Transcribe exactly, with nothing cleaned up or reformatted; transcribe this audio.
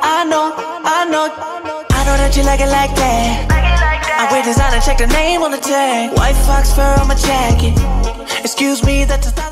I know, I know, I know that you like it like that. I wear designer, check the name on the tag. White fox fur on my jacket. Excuse me, that's a